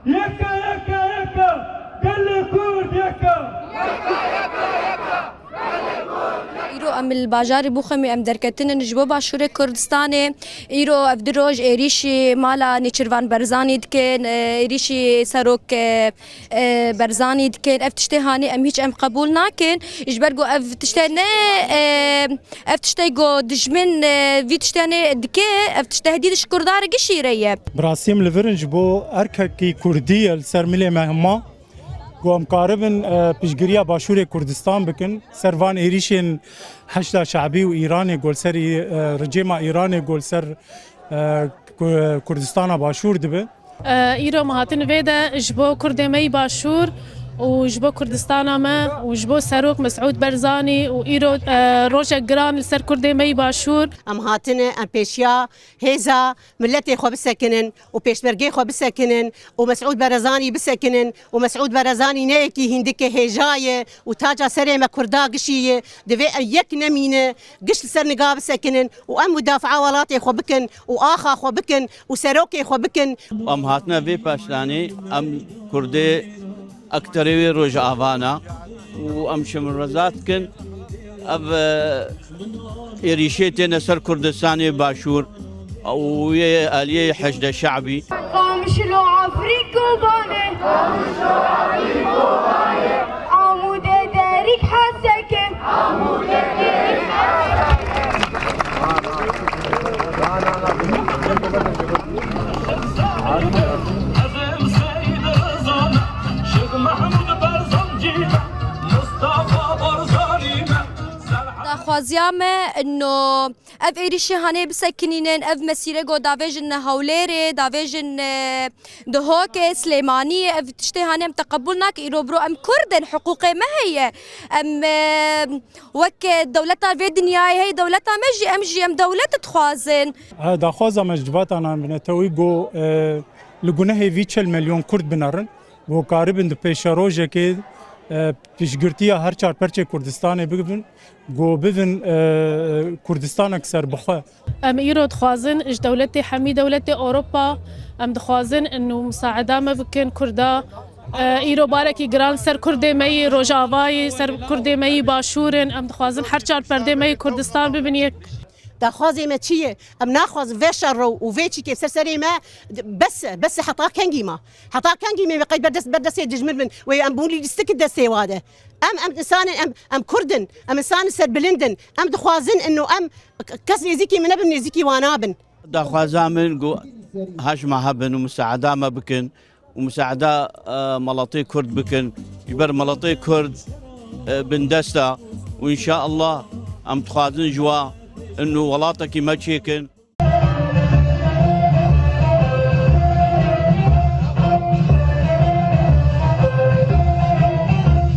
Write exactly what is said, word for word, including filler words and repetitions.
Yeka, yeka, yeka! Gelê Kurd yeka! Îro em li bajarê Buxemê em derketinin ji bo Başûrê Kurdistanê. Îro ev du roj êrîşî mala Nêçirvan Berzanî dikin, êrîşî Serok, e, e, Berzanî dikin. Ev tiştê hanê em hîç em qebûl nakin. Ji ber ku ev tiştê ne, e, ev tiştê ku dijmin, e, vî tiştê ne dike, ev tiştê tehdîd ji Kurda re gişî re ye. Bi rastî em li vir in ji bo erkekî Kurdî ye li ser milê me hema. Ku em karibin, e, piştgiriya Başûrê Kurdistan bikin, ser van êrîşên Heşda Şe'bî û Îranê ku li ser, e, rejîma Îranê ku li ser, e, Ku-, Kurdistana Başûr dibe. E, îro me hatin vê de ji bo Kurdê me yî Başûr û ji bo Kurdistana me û ji bo Serok Mesûd Berzanî û îro, e, rojek giran li ser Kurdê me yî Başûr. Em hatine, em pêşiya hêza miletê xwe bisekinin û pêşmergê xwe bisekinin û Mesûd Berezanî bisekinin û Mesûd Berezanî ne yekî hîndikê hêja ye û taca serê me Kurda gişî ye. Divê ev yek nemîne, giş li ser niga bisekinin û em mudafaa welatê xwe bikin û axa xwe bikin û serokê xwe bikin. Em hatine vê paşdanê, em Kurdê ekterê wê Rojava ne û em şimirweza dikin. Ev, e, êrîşê têne ser Kurdistanê Başûr û yê aliyê Heşde Şe'bî. Qamişlo Afrîko bane. Amûde derîk heseke. Daxwaziya me ino ev êrîşê hanê bisekinînin, ev mesîre ku davêjin Hewlêrê, davêjin, e, Duhokê, Silêmaniyê, ev tiştê hanê em teqebûl nakin. Îro biro em Kurd in, hiqûqê me heye. Em, e, wek dewleta vê dinyayê hey dewleta me jî, em jî em dewlet dixwazin. Ha, daxwaza me ji civata nan binetewî ku, e, li gunehê vî çil milyon Kurd binerin. Ku karibin di pêşerojekê, e, piştgirtiya her çar perçê Kurdistanê bibin, ku bibin, e, Kurdistanek serbixwe. Em îro dixwazin ji dewletê hemî dewletê Ewropa, em dixwazin inu musaeda me bikin Kurda. E, îro barekî giran ser Kurdê me yî Rojavayê, ser Kurdê me yî Başûr in. Em dixwazin her çar perdê me yî Kurdistan bibin yek. Daxwazê me çi ye? Em naxwazin vê şerro û vê çîkê ser serê me bes e, bes e heta kengî ma? Heta kengî me qey berdest, berdestê dijmin bin? Wê em bûn lîstik destê wa de. Em, em insanên, em, em Kurd in, em insanên serbilind in. Em dixwazin ino em k-, kes nêzîkî me nebin, nêzîkî wana bin. Daxwaza min ku hej me hebin û musaeda me bikin û musaeda, e, miletê Kurd bikin. Ji ber miletê Kurd, e, bindest e û înşaallah em dixwazin ji we ino welatekî me çêkin.